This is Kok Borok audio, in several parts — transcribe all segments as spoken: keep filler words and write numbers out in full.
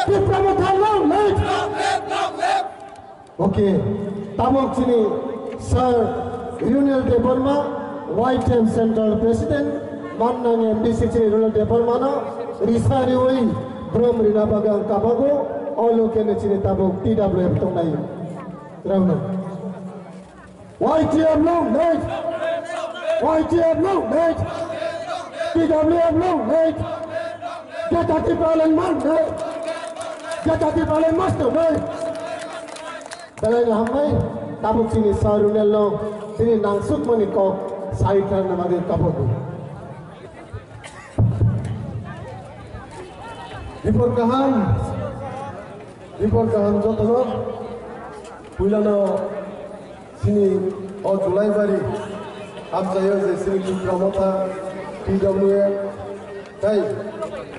Tipra Motha long live! Okay, tabok chini Sir Ronel Debbarma, Y T F Central President, mannang M D C chini Ronel Debbarma no risa riwi brom rina bagwi ang kabago, o lokeno chini tabok T W F tongnai rokno. Y T F long live! Y T F long live! T W F long live! Jeta Tipraland man live! Jeta Tipraland must live! Belai no hambai, tabuk chini Sir Ronel no chini nangsukmani kok sai khlana bagwi kabogo. Report kaham. Report kaham jotono. Puilano chini o Julaibari amchaio je chini Tipra Motha, T W F, tei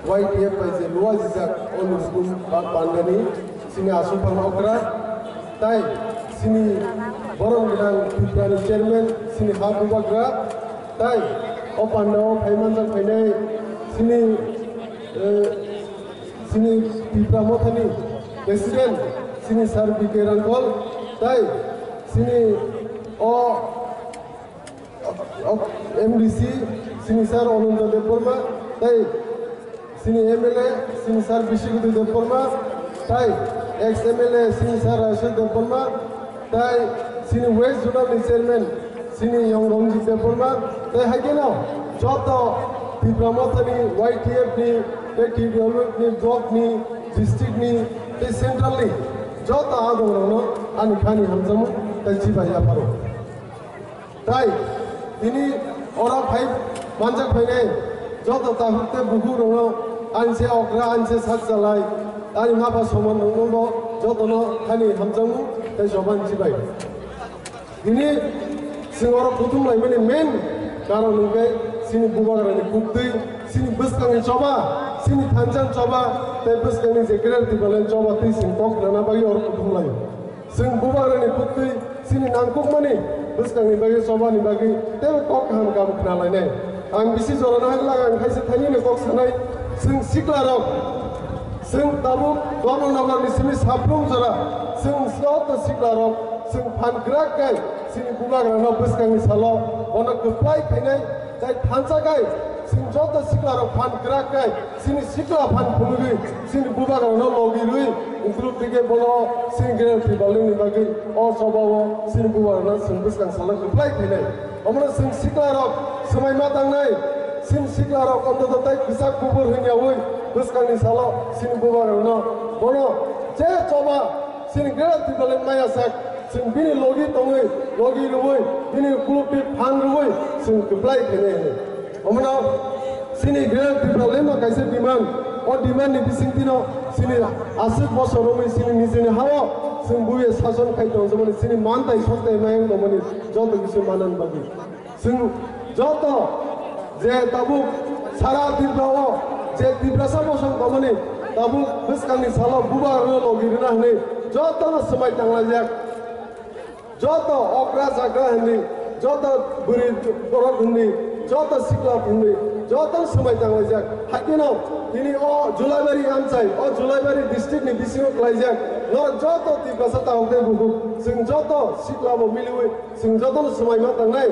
Y T F bai je luajijak o nujgum ba pandani chini asongphang okra, tei chini borom gwnang Tiprani chairman, chini ha bubagra, tei o pandao phai manjak phainai chini, eh, chini Tipra Mothani President, chini Sir B K Rangkhol, tei chini o, o M D C, chini Sir Ananta Debbarma, tei chini M L A, chini Sir Bishikuti Debbarma, tei ex M L A, chini Sir Rajeshwar Debbarma, tei chini West Zonal ni Chairman, chini Yong Ranjit Debbarma, tei hai kheno joto Tipra Mothani, Y T F ni, tei T W F ni, block ni, district ni, tei central ni joto adongrokno ani khani hamjakmung tei chibai yapharo. Tai tini oro phai manjak phainai joto takhuk tei bukhuk rokno ani se okra, ani se sak chalai, ani mapha soman rokno bo jotono khani hamjakmung tei joban chibai. Tini chwng oro kuthum laimani main karon hwnkhe chini bubagrani kuktwi, chini bwskangni choba, chini thansa choba tei bwskangni je Greater Tipraland choba twi chwng kok rwna bagwi oro kuthum laio. Chwng bubagrani kuktwi chini nangkukmani bwskangni bagwi chobani bagwi teibo kok kaham kaham khna lainai. Ang bisi jorano hai lang ang khaisa thainino kok sanai, chwng siklarok, chwng tabuk Dharmanagarni simi saplung jora, chwng joto siklarok, chwng phan kwrak khe chini bubagrano bwskangni salo bono kwplai khainai, tei thansa khe chwng joto siklarok phan kwrak khe chini sikla phan phunugwi, chini bubagrano logi rwi, ukluk dige bono chini Greater Tipralandni bagwi o chobao chini bubagrano chwng bwskang salo kwplai khainai. Omono chwng siklarok swmai ma tangnai, chini siklarok ontoto tei kwchak kubur hwnyaui bwskangni salo chini bubagrano bono je choba chini Greater Tipraland maya sak, chwng bini logi tongwi, logi rwui, bini uklukni phan rwui chwng kwplai khainai hwnwi. Omono chini Greater Tipraland no kaisa demand, o demand ni bisingtwi no chini aswk bosor romwi chini nijini hao chwng buye sason khai tongjakmani chini mantai soktai mayang tongmani joto kisu manani bagwi. Chwng joto je tabuk sara Tripura o je Tiprasa bosong tongmani tabuk bwskangni salo bubagrano logi rwna hwnwi jotono swmai tanglaijak. Joto okra chagra hwnwi, joto bwrwi borok hwnwi, joto sikla hwnwi, joto swmai tanglaijak. Haikeno tini o Julaibari amchai, o Julaibari district ni bisingo klaijak. Norok joto Tiprasa takhuk tei bukhuk, chwng joto sikla bo miliui, chwng jotono swmai ma tangnai.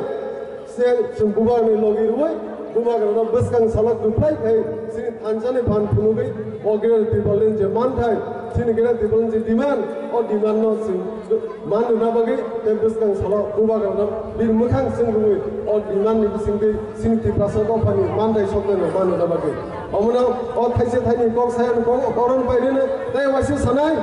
Se chwng bubagrani logi rwui, bubagrano bwskang salo kwplai khai, chini thansani phan phunugwi, o Greater Tipraland je manthai, chini Greater Tipraland je demand, o demand no chwng man rwna bagwi tei bwskang salo bubagrano bini mwkhang chwng rwui, o demand ni bisingtwi chini Tiprasa dophani manthai soknaino man rwna bagwi. Omono o thaise thaini kok sayani kok oron pairino tei waisa sanai,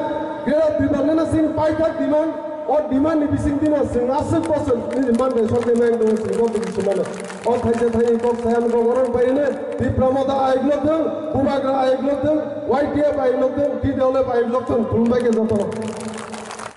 Greater Tipraland no chini paithak demand, o demand ni bisingtwi no chwng aswk bosor nini manthai soknai mayang tongo chwng bo bini sumano. O thaise thaini kok sayani kok oron pairino Tipra Motha ayuk lok thung, bubagra ayuk lok thung, Y T F ayuk lok thung, T W F ayuk lok thung, khulumbai khe jotono.